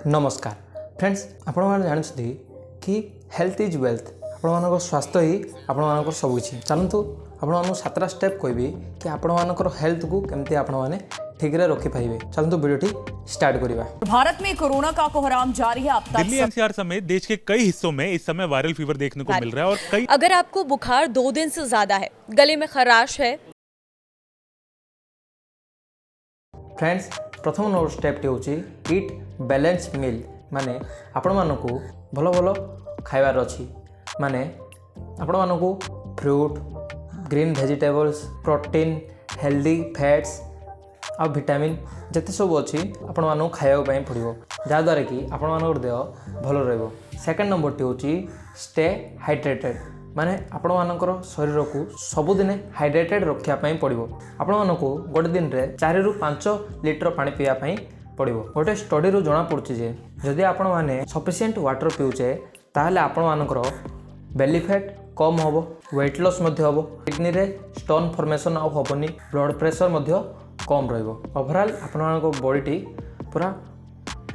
ନମସ୍କାର ଫ୍ରେଣ୍ଡସ୍, ଆପଣମାନେ ଜାଣିଛନ୍ତି କି ହେଲ୍ଥ is wealth. ଆପଣମାନଙ୍କ ସ୍ୱାସ୍ଥ୍ୟ ହିଁ ଆପଣମାନଙ୍କର ସବୁକିଛି। ଚାଲନ୍ତୁ, ଆପଣମାନଙ୍କୁ 7ଟା ଷ୍ଟେପ୍ କହିବି କି ଆପଣମାନଙ୍କର ହେଲ୍ଥକୁ କେମିତି ଆପଣମାନେ ଠିକ୍ରେ ରଖିପାରିବେ। ଚାଲନ୍ତୁ, ଭିଡ଼ିଓଟି ଷ୍ଟାର୍ଟ କରିବା। भारत में कोरोना का कोहराम जारी है। अब तक दिल्ली एनसीआर समेत देश के कई हिस्सों में इस समय वायरल फीवर देखने को मिल रहा है और कई अगर आपको बुखार 2 दिन से ज़्यादा है, गले में खराश है, ଫ୍ରେଣ୍ଡସ୍, ପ୍ରଥମ ନମ୍ବର ଷ୍ଟେପ୍ଟି ହେଉଛି ଇଟ୍ ବାଲାନ୍ସ ମିଲ୍। ମାନେ ଆପଣମାନଙ୍କୁ ଭଲ ଭଲ ଖାଇବାର ଅଛି। ମାନେ ଆପଣମାନଙ୍କୁ fruit, green vegetables, protein, healthy fats ଆଉ ଭିଟାମିନ୍ ଯେତେ ସବୁ ଅଛି, ଆପଣମାନଙ୍କୁ ଖାଇବା ପାଇଁ ପଡ଼ିବ, ଯାହାଦ୍ୱାରା କି ଆପଣମାନଙ୍କର ଦେହ ଭଲ ରହିବ। ସେକେଣ୍ଡ ନମ୍ବରଟି ହେଉଛି ଷ୍ଟେ ହାଇଡ୍ରେଟେଡ଼୍। ମାନେ ଆପଣମାନଙ୍କର ଶରୀରକୁ ସବୁଦିନେ ହାଇଡ୍ରେଟେଡ଼୍ ରଖିବା ପାଇଁ ପଡ଼ିବ। ଆପଣମାନଙ୍କୁ ଗୋଟେ ଦିନରେ 4ରୁ 5 ଲିଟର ପାଣି ପିଇବା ପାଇଁ ପଡ଼ିବ। ଗୋଟେ ଷ୍ଟଡ଼ିରୁ ଜଣାପଡ଼ୁଛି ଯେ ଯଦି ଆପଣମାନେ ସଫିସିଏଣ୍ଟ ୱାଟର୍ ପିଉଛେ, ତାହେଲେ ଆପଣମାନଙ୍କର ବେଲି ଫ୍ୟାଟ୍ କମ୍ ହେବ, ୱେଟ୍ ଲସ୍ ମଧ୍ୟ ହେବ, କିଡ଼ନୀରେ ଷ୍ଟୋନ୍ ଫର୍ମେସନ୍ ଆଉ ହେବନି, ବ୍ଲଡ଼ ପ୍ରେସର୍ ମଧ୍ୟ କମ୍ ରହିବ। ଓଭରାଲ୍ ଆପଣମାନଙ୍କ ବଡ଼ିଟି ପୁରା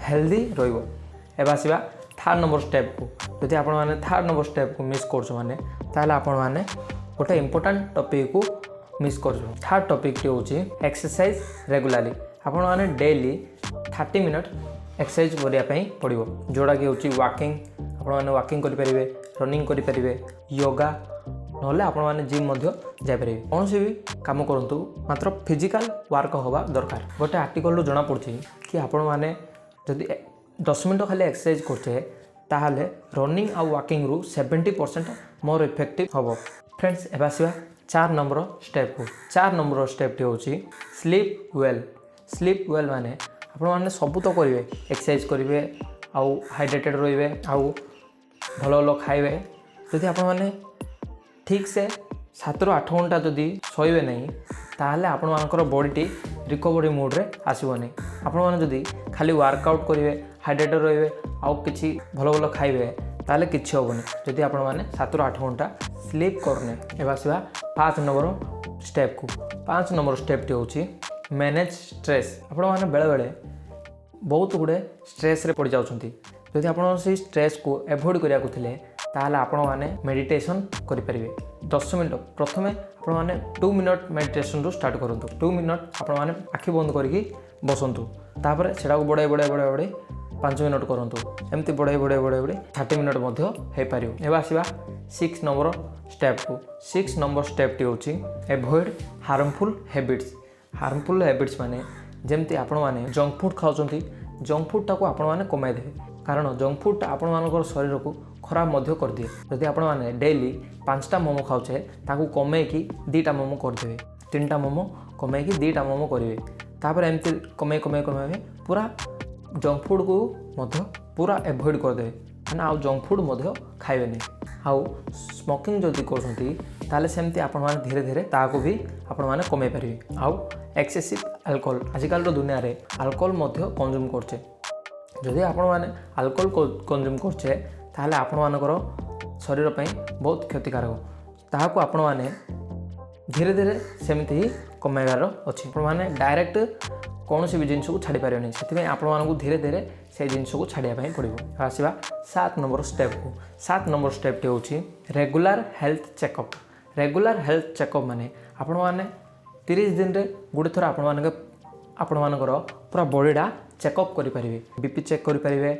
ହେଲ୍ଦି ରହିବ। ଏବେ ଆସିବା ଥାର୍ଡ଼ ନମ୍ବର ଷ୍ଟେପ୍କୁ। ଯଦି ଆପଣମାନେ ଥାର୍ଡ଼ ନମ୍ବର ଷ୍ଟେପ୍କୁ ମିସ୍ କରୁଛ ମାନେ, ତାହେଲେ ଆପଣମାନେ ଗୋଟେ ଇମ୍ପୋର୍ଟାଣ୍ଟ ଟପିକ୍କୁ ମିସ୍ କରୁଛ। ଥାର୍ଡ଼ ଟପିକ୍ଟି ହେଉଛି ଏକ୍ସରସାଇଜ୍ ରେଗୁଲାରଲି। ଆପଣମାନେ ଡେଲି 30 ମିନିଟ୍ ଏକ୍ସରସାଇଜ୍ କରିବା ପାଇଁ ପଡ଼ିବ, ଯେଉଁଟାକି ହେଉଛି ୱାକିଂ। ଆପଣମାନେ ୱାକିଂ କରିପାରିବେ, ରନିଂ କରିପାରିବେ, ୟୋଗା, ନହେଲେ ଆପଣମାନେ ଜିମ୍ ମଧ୍ୟ ଯାଇପାରିବେ। କୌଣସି ବି କାମ କରନ୍ତୁ, ମାତ୍ର ଫିଜିକାଲ୍ ୱାର୍କ ହେବା ଦରକାର। ଗୋଟେ ଆର୍ଟିକଲରୁ ଜଣାପଡ଼ୁଛି କି ଆପଣମାନେ ଯଦି 10 ମିନିଟ୍ ଖାଲି ଏକ୍ସରସାଇଜ୍ କରୁଛେ, ତାହେଲେ ରନିଂ ଆଉ ୱାକିଂରୁ 70% ମୋର ଇଫେକ୍ଟିଭ୍ ହେବ। ଫ୍ରେଣ୍ଡସ୍, ଏବେ ଆସିବା 4 ନମ୍ବର ଷ୍ଟେପ୍କୁ। 4 ନମ୍ବର ଷ୍ଟେପ୍ଟି ହେଉଛି ସ୍ଲିପ୍ ୱେଲ୍। ସ୍ଲିପ୍ ୱେଲ୍ ମାନେ ଆପଣମାନେ ସବୁ ତ କରିବେ, ଏକ୍ସରସାଇଜ୍ କରିବେ ଆଉ ହାଇଡ୍ରେଟେଡ଼୍ ରହିବେ ଆଉ ଭଲ ଭଲ ଖାଇବେ। ଯଦି ଆପଣମାନେ ଠିକ୍ସେ 7ରୁ 8 ଘଣ୍ଟା ଯଦି ଶୋଇବେ ନାହିଁ, ତାହେଲେ ଆପଣମାନଙ୍କର ବଡ଼ିଟି ରିକଭରି ମୋଡ଼୍ରେ ଆସିବନି। ଆପଣମାନେ ଯଦି ଖାଲି ୱାର୍କଆଉଟ୍ କରିବେ, ହାଇଡ୍ରେଟେଡ଼୍ ରହିବେ ଆଉ କିଛି ଭଲ ଭଲ ଖାଇବେ, ତାହେଲେ କିଛି ହେବନି ଯଦି ଆପଣମାନେ 7ରୁ 8 ଘଣ୍ଟା ସ୍ଲିପ୍ କରୁନେ। ଏବେ ଆସିବା 5 ନମ୍ବର ଷ୍ଟେପ୍କୁ। 5 ନମ୍ବର ଷ୍ଟେପ୍ଟି ହେଉଛି ମ୍ୟାନେଜ୍ ଷ୍ଟ୍ରେସ୍। ଆପଣମାନେ ବେଳେବେଳେ ବହୁତ ଗୁଡ଼ିଏ ଷ୍ଟ୍ରେସ୍ରେ ପଡ଼ିଯାଉଛନ୍ତି। ଯଦି ଆପଣ ସେଇ ଷ୍ଟ୍ରେସ୍କୁ ଆଭଏଡ଼ କରିବାକୁ ଥିଲେ, ତାହେଲେ ଆପଣମାନେ ମେଡ଼ିଟେସନ୍ କରିପାରିବେ 10 ମିନିଟ୍। ପ୍ରଥମେ ଆପଣମାନେ 2 ମିନିଟ୍ ମେଡ଼ିଟେସନ୍ରୁ ଷ୍ଟାର୍ଟ କରନ୍ତୁ। 2 ମିନିଟ୍ ଆପଣମାନେ ଆଖି ବନ୍ଦ କରିକି ବସନ୍ତୁ। ତାପରେ ସେଟାକୁ ବଢ଼ାଇ ବଢ଼ାଇ ବଢ଼ାଇ ବଢ଼ାଇ 5 ମିନିଟ୍ କରନ୍ତୁ। ଏମିତି ବଢ଼ାଇ ବଢ଼ାଇ ବଢ଼ାଇ ବଢ଼ାଇ 30 ମିନିଟ୍ ମଧ୍ୟ ହେଇପାରିବ। ଏବେ ଆସିବା 6 ନମ୍ବର ଷ୍ଟେପ୍କୁ। 6 ନମ୍ବର ଷ୍ଟେପ୍ଟି ହେଉଛି avoid harmful habits. Harmful habits ମାନେ ଯେମିତି ଆପଣମାନେ ଜଙ୍କ ଫୁଡ଼୍ ଖାଉଛନ୍ତି, ଜଙ୍କ ଫୁଡ଼୍ଟାକୁ ଆପଣମାନେ କମାଇ ଦେବେ, କାରଣ ଜଙ୍କ ଫୁଡ଼୍ଟା ଆପଣମାନଙ୍କର ଶରୀରକୁ ଖରାପ ମଧ୍ୟ କରିଦିଏ। ଯଦି ଆପଣମାନେ ଡେଲି 5ଟା ମୋମୋ ଖାଉଛେ, ତାକୁ କମେଇକି 2ଟା ମୋମୋ କରିଦେବେ, 3ଟା ମୋମୋ କମେଇକି 2ଟା ମୋମୋ କରିବେ। ତାପରେ ଏମିତି କମେଇ କମେଇ କମେଇ ପୁରା ଜଙ୍କ ଫୁଡ଼୍କୁ ମଧ୍ୟ ପୁରା ଆଭଏଡ଼ କରିଦେବେ। ମାନେ ଆଉ ଜଙ୍କ ଫୁଡ଼୍ ମଧ୍ୟ ଖାଇବେନି। ଆଉ ସ୍ମୋକିଂ ଯଦି କରୁଛନ୍ତି, ତାହେଲେ ସେମିତି ଆପଣମାନେ ଧୀରେ ଧୀରେ ତାହାକୁ ବି ଆପଣମାନେ କମେଇ ପାରିବେ। ଆଉ ଏକ୍ସେସିଭ୍ ଆଲକୋହଲ, ଆଜିକାଲିର ଦୁନିଆରେ ଆଲକୋହଲ ମଧ୍ୟ କନଜ୍ୟୁମ୍ କରୁଛେ। ଯଦି ଆପଣମାନେ ଆଲକୋହଲ କନଜ୍ୟୁମ୍ କରୁଛେ, ତାହେଲେ ଆପଣମାନଙ୍କର ଶରୀର ପାଇଁ ବହୁତ କ୍ଷତିକାରକ। ତାହାକୁ ଆପଣମାନେ ଧୀରେ ଧୀରେ ସେମିତି ହିଁ କମାଇବାର ଅଛି। ଆପଣମାନେ ଡାଇରେକ୍ଟ କୌଣସି ବି ଜିନିଷକୁ ଛାଡ଼ି ପାରିବେନି। ସେଥିପାଇଁ ଆପଣମାନଙ୍କୁ ଧୀରେ ଧୀରେ ସେଇ ଜିନିଷକୁ ଛାଡ଼ିବା ପାଇଁ ପଡ଼ିବ। ଆସିବା 7 ନମ୍ବର ଷ୍ଟେପ୍କୁ। 7 ନମ୍ବର ଷ୍ଟେପ୍ଟି ହେଉଛି regular health checkup. Regular health checkup ମାନେ ଆପଣମାନେ 30 ଦିନରେ ଗୋଟେ ଥର ଆପଣମାନଙ୍କର ପୁରା ବଡ଼ିଟା ଚେକଅପ୍ କରିପାରିବେ। ବିପି ଚେକ୍ କରିପାରିବେ,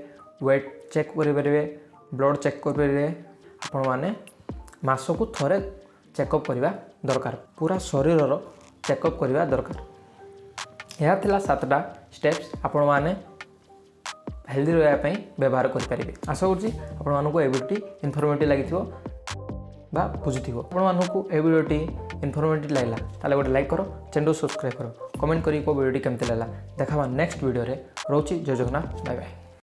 ୱେଟ୍ ଚେକ୍ କରିପାରିବେ, ବ୍ଲଡ଼ ଚେକ୍ କରିପାରିବେ। ଆପଣମାନେ ମାସକୁ ଥରେ ଚେକଅପ୍ କରିବା ଦରକାର, ପୁରା ଶରୀରର ଚେକଅପ୍ କରିବା ଦରକାର। ଏହା ଥିଲା 7ଟା ଷ୍ଟେପ୍ସ ଆପଣମାନେ ହେଲ୍ଦି ରହିବା ପାଇଁ ବ୍ୟବହାର କରିପାରିବେ। ଆଶା କରୁଛି ଆପଣମାନଙ୍କୁ ଏ ଭିଡ଼ିଓଟି ଇନଫର୍ମେଟିଭ୍ ଲାଗିଥିବ ବା ବୁଝିଥିବ। ଆପଣମାନଙ୍କୁ ଏ ଭିଡ଼ିଓଟି ଇନଫର୍ମେଟିଭ୍ ଲାଗିଲା, ତାହେଲେ ଗୋଟେ ଲାଇକ୍ କର, ଚ୍ୟାନେଲକୁ ସବସ୍କ୍ରାଇବ୍ କର, କମେଣ୍ଟ କରି କେଉଁ ଭିଡ଼ିଓଟି କେମିତି ଲାଗିଲା। ଦେଖା ନେକ୍ସଟ ଭିଡ଼ିଓରେ। ରହୁଛି, ଜୟ ଜଗନ୍ନାଥ, ବାଏ ବାଏ।